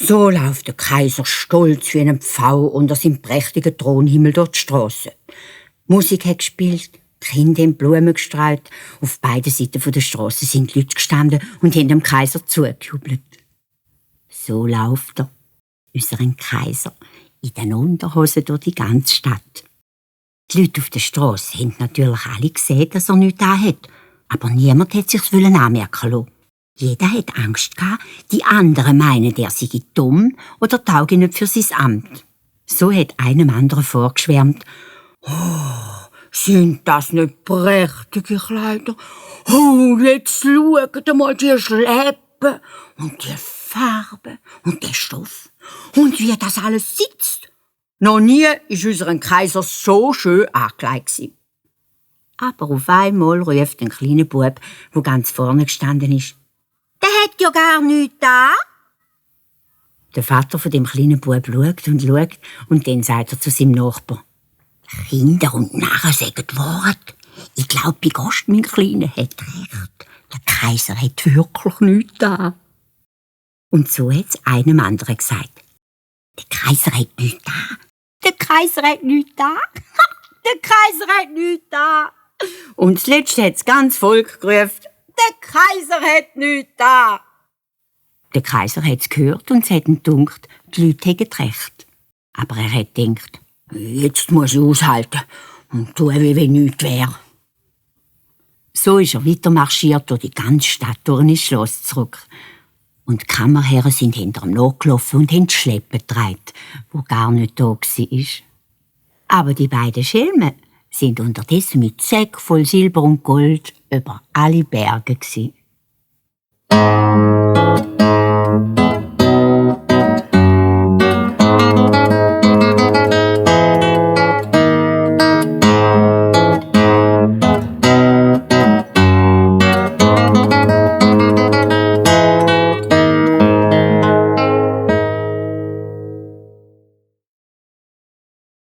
So läuft der Kaiser stolz wie ein Pfau unter seinem prächtigen Thronhimmel durch die Strasse. Musik hat gespielt, die Kinder haben Blumen gestreut. Auf beiden Seiten der Strasse sind die Leute gestanden und haben dem Kaiser zugejubelt. So läuft er, unseren Kaiser, in den Unterhosen durch die ganze Stadt. Die Leute auf der Strasse haben natürlich alle gesehen, dass er nichts anhat, aber niemand hat sich's anmerken lassen. Jeder hat Angst gehabt, die anderen meinen, er sei dumm oder tauge nicht für sein Amt. So hat einem anderen vorgeschwärmt: «Oh, sind das nicht prächtige Kleider? Oh, jetzt schaut mal die Schleppe und die Farbe und der Stoff und wie das alles sitzt. Noch nie war unser Kaiser so schön angelegt. Aber auf einmal ruft ein kleiner Bub, der ganz vorne gestanden ist: «Der hat ja gar nichts da!» Der Vater von dem kleinen Bub schaut und dann sagt er zu seinem Nachbar: «Kinder und Narren sagen die Wahrheit. Ich glaube, bei Gast, mein Kleiner, hat recht. Der Kaiser hat wirklich nichts da.» Und so hat es einem anderen gesagt: «Der Kaiser hat nichts da. Der Kaiser hat nichts da. Der Kaiser hat nichts da.» Und zuletzt hat das ganze Volk gerufen: «Der Kaiser hat nichts da!» Der Kaiser hat es gehört und es hat ihm gedacht, die Leute hätten recht. Aber er hat gedacht: «Jetzt muss ich aushalten und tun, wie wenn nichts wäre.» So ist er weiter marschiert durch die ganze Stadt, durch ins Schloss zurück. Und die Kammerherren sind hinter ihm nachgelaufen und haben die Schleppe getragen, wo gar nicht da war. Aber die beiden Schelmen sind unterdessen mit Säcken voll Silber und Gold über alle Berge gewesen.